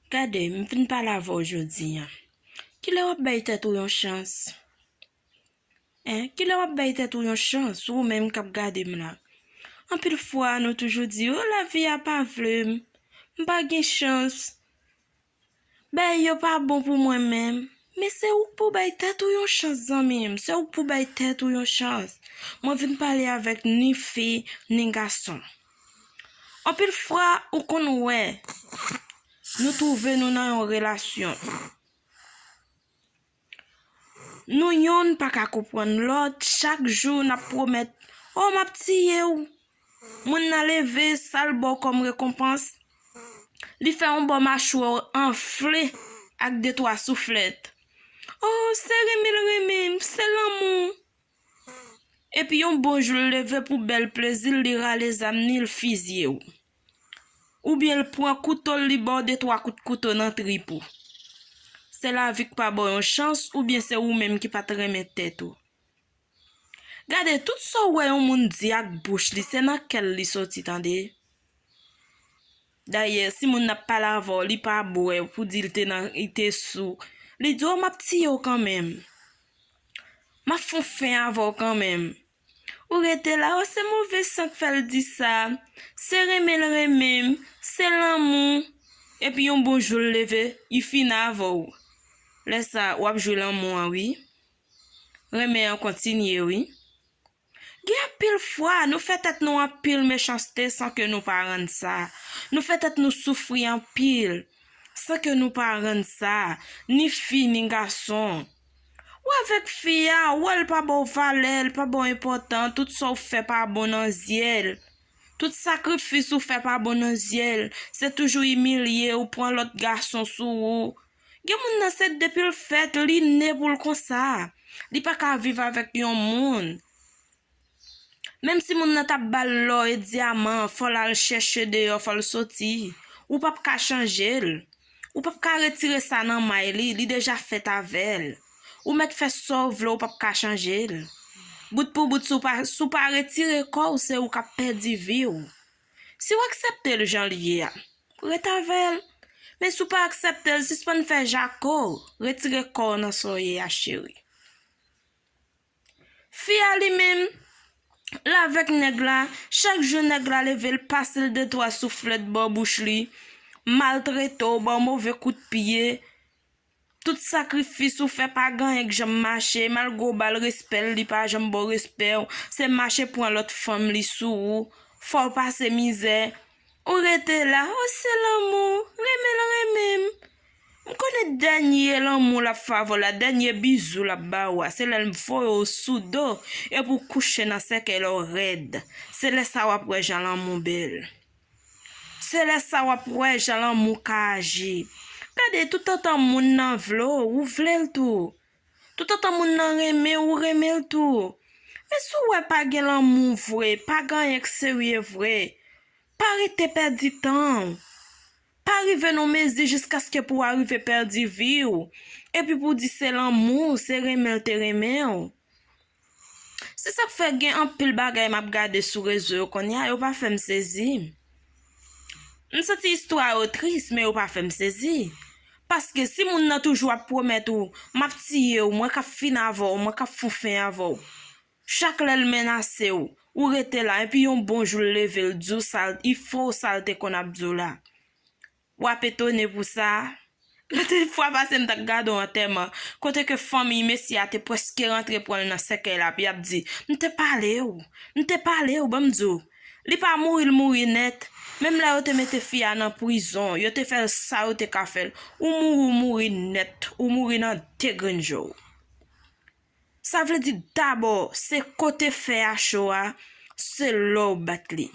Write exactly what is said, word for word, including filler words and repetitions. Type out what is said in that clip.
Gade, m vin pale avè w jodi a. Kilè w ap bay tèt ou yon chans? Hein? Kilè w ap bay tèt ou yon chans, ou menm k ap gade m la? Anpil fwa, nou toujou di, o, lavi a pa vle m. M pa gen chans. Bagay yo pa bon pou mwen menm. Men se ou k pou bay tèt ou yon chans, zanmi m. Se ou k pou bay tèt ou yon chans. Mwen vin pale avèk ni fi, ni gason. Anpil fwa, ou konn wè, nou twouve nou nan yon relasyon. Nou yonn pa ka konprann lòt, chak jou n ap pwomèt, o, m ap tiye w. Moun nan leve, sa l ba w kòm rekonpans? Li fè yon bò machwè w anfle ak de twa souflèt. O, se renmen l renmen m, se lanmou. Epi yon bon jou l leve pou bèl plezi l, li rale zam ni l fizye w. Oubyen l pran kouto l, li ba w de twa kout kouto nan trip ou. Se lavi k pa ba w yon chans, oubyen se ou menm ki pa t renmen tèt ou? Gade, tout sa w wè yon moun di ak bouch li, se nan kè l li soti, tande. Dayè, si moun nan ap pale avè w, li pa bwè pou di l te nan, li te sou, li di w, m ap tiye w kanmenm. M ap fè yon fen avè w kanmenm. Ou rete la, o, se move san k fè l di sa. Se renmen l renmen m, se lanmou. Epi yon bon jou l leve, li fini avè w. Lè sa, w ap jwi lanmou an, wi. Renmen an kontinye, wi. Gen anpil fwa, nou fè tèt nou anpil mechanste san ke nou pa rann sa. Nou fè tèt nou soufri anpil san ke nou pa rann sa, ni fi, ni gason. Ou avèk fi a, ou wè l pa ba w valè, l pa ba w enpòtan, tout sa w fè pa bon nan zye l. Tout sakrifis ou fè pa bon nan zye l. Se toujou imilye w, pran lòt gason sou ou. Gen moun nan se depi l fèt, li ne pou l konsa. Li pa ka viv avèk yon moun. Menm si moun nan t ap ba l lò e dyaman, fò l al chèche deyò, fò l soti. Ou p ap ka chanje l. Ou p ap ka retire sa nan may li, li deja fèt avè l. Ou mèt fè sa w vle, ou p ap ka chanje l. Bout pou bout, si w pa, si w pa retire kò w, se ou k ap pèdi vi w. Si w aksepte l jan l ye a, ret avè l. Men si w pa aksepte l, sispann fè jako, retire kò w nan sa w ye a, cheri. Fi a li menm, l avèk nèg la, chak jou nèg la leve, l pase l de twa souflèt bò bouch li, maltrete w, ba w move kout pye. Tout sakrifis ou fè pa gen anyen k janm mache, malgre w ba l respè l, li pa janm ba w respè w. Se mache pran lòt fanm li sou ou, fè w pase mizè. Ou rete la, o, se lanmou, renmen l renmen m. M konnen dènye lanmou l ap fè avè w la, dènye bizou l ap ba ou a, se lè l voye w sou do epi w kouche nan sèkèy la w rèd. Se lè sa w ap wè jan lanmou bèl. Se lè sa w ap wè jan lanmou ka aji. Gade, toutotan moun nan vle w, ou vle l tou. Toutotan moun nan renmen w, ou renmen l tou. Men si w wè pa gen lanmou vre, pa gen anyen k serye vre, pa rete pèdi tan w. Pa rive nan yon mezi jiskaske pou w arive pèdi vi w. Epi pou w di se lanmou, se renmen l te renmen w. Se sa k fè gen anpil bagay m ap gade sou rezo yo kounye a, yo pa fè m sezi. M santi istwa yo tris, men yo pa fè m sezi. Paske si moun nan toujou ap pwomèt ou, m ap tiye w, mwen k ap fin avè w, mwen k ap fè fen avè w. Chak lè l menase w, ou rete la, epi yon bon jou l leve, l di w sa l, li fè w sa l te konn ap di w la. W ap etone pou sa. Lòt fwa pase m t ap gade yon antèman, kote ke fanmi mesye a te prèske rantre pran l nan sèkèy la, epi y ap di, m te pale w, m te pale w, ban m di w. Li pa mouri, l mouri nèt. Menm lè yo te mete fi a nan prizon, yo te fè l sa yo te ka fè l. Ou mouri, ou mouri nèt, ou mouri nan de grenn je w. Sa vle di dabò, se kote fè a cho a, se la w bat li.